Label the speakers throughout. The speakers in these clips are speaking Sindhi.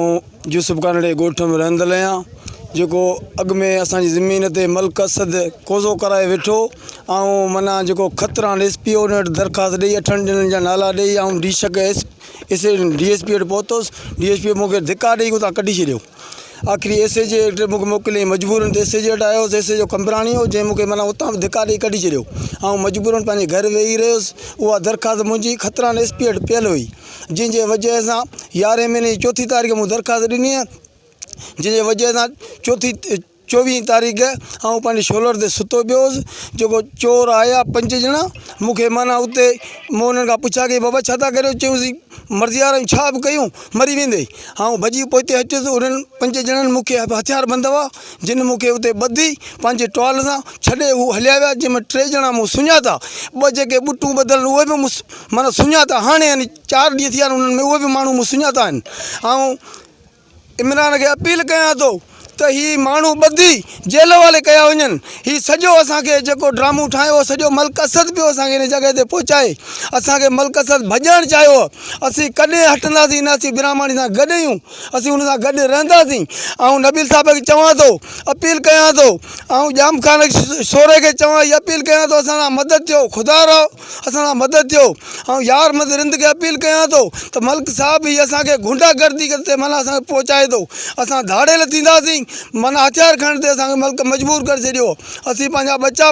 Speaker 1: آئون يوسف ڪانڙي ڳوٺ ۾ رهندل آهيان جيڪو اڳ ۾ اسان جي زمين تي ملڪ اسد قوضو ڪرائي ويٺو آئون معنيٰ جيڪو خطران ايس پي او وٽ درخواست ڏئي اٺن ڄڻن جا نالا ڏئي آئون ڊي شڪ S S D S P وٽ پهتس ڊي ايس پي مونکي ڌڪا ڏئي اتان ڪڍي ڇڏيو آخري ايس ايچ اي وٽ مونکي موڪليائين مجبورن ايس ايچ اي وٽ آيو ايس ايچ او قمبراڻي هو جنهن مونکي معنيٰ اتان به ڌڪا ڏئي ڪڍي ڇڏيو آئون مجبورن پنهنجي گهر ويهي رهيس اها درخواست منهنجي خطران ايس پي وٽ پيل هئي جنهن جي وجهه سان يارهين مهيني جي چوٿين تاريخ مون درخواست ڏني جنهن جي وجهه سان چوٿين چوويهين تاريخ آئون پنهنجي شولر تي ستو پيو هوس جيڪو چور آيا پنج ڄڻا مون کي معنيٰ اتي مون انهن کان پڇا ڪئي بابا ڇا ٿا ڪريو چيوسين مرضي وارا آهيون ڇا به ڪيون مري ويندي آئون ڀڄي پوئتي هٽيس انهن پنج ڄڻن مون کي هٿيار بند هئا جن مون کي اتي ٻڌي پنهنجي ٽوال سان ڇڏي هو هليا ويا جنهن ۾ ٽي ڄڻا مون سڃاتا ٻه جيڪي ٻٽون ٻڌل اهي به مون معنيٰ سڃاتا هاڻي يعني چار ڏينهن ٿي ويا آهن انهن ۾ اهي به ماڻهو مون سڃاتا آهن آئون عمران کي اپيل ڪيان ٿو ته هي ماڻهو ٻڌي جيل حوالي ڪيا وڃن هي سڄو اسان کي جيڪو ڊرامو ٺاهيو هو سڄو ملڪ اسد پيو اسان کي هن جڳهه تي پهچائي اسان کي ملڪ اسد ڀڄائڻ چاهيو هو اسين ڪڏهن هٽنداسين نه اسين براهماڻي سان گڏ آهيون اسين ان سان گڏ رهنداسين آئون نبيل صاحب کي چوان ٿو اپيل ڪيان ٿو آئون ڄام خان سوري کي چوان هي اپيل ڪيان ٿو اسان سان مدد ٿيو خدا را اسان سان مدد ٿيو آئون يار محمد رند کي اپيل ڪيان ٿو ته ملڪ صاحب هي اسان کي غنڊا گردي تي معنيٰ اسان کي پهچائي ٿو اسان ڌاڙيل ٿينداسين معنيٰ هٿيار کڻڻ تي اسان کي ملڪ مجبور ڪري ڇڏيو اسين پنهنجا ٻچا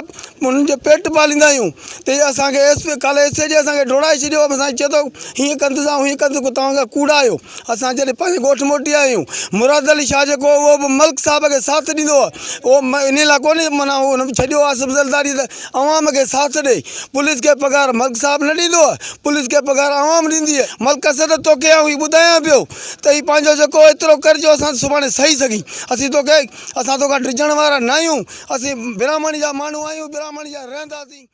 Speaker 1: انهن جو پيٽ پاليندا آهيون ته اسان کي ايس پي ڪالهه ايس ايچ اسان کي ڊوڙائي ڇڏيو اسان کي چئي ٿو هيئن ڪندس آئون هيئن ڪندس توهان کان ڪوڙا آهيو اسان جڏهن پنهنجي ڳوٺ موٽي آيا آهيون مراد علي شاهه جيڪو هو اهو به ملڪ صاحب کي ساٿ ڏيندو هو اهو انهي لاء ڪونهي معنيٰ هن ڇڏيو آصف زرداري ته عوام کي ساٿ ڏئي پوليس کي پگهار ملڪ صاحب نه ڏيندو هو پوليس کي پگهار عوام ڏيندي هئي ملڪ اسد توکي آئون هي ٻڌايان پيو ته هي پنهنجو جيڪو ايترو ڪر جو اسان سڀاڻي سهي سگهين اسين توکي اسان توکان ڊڄڻ وارا نه آهيون اسين براهمڻي جا ماڻهو آهيون براهمڻي جا رهنداسين.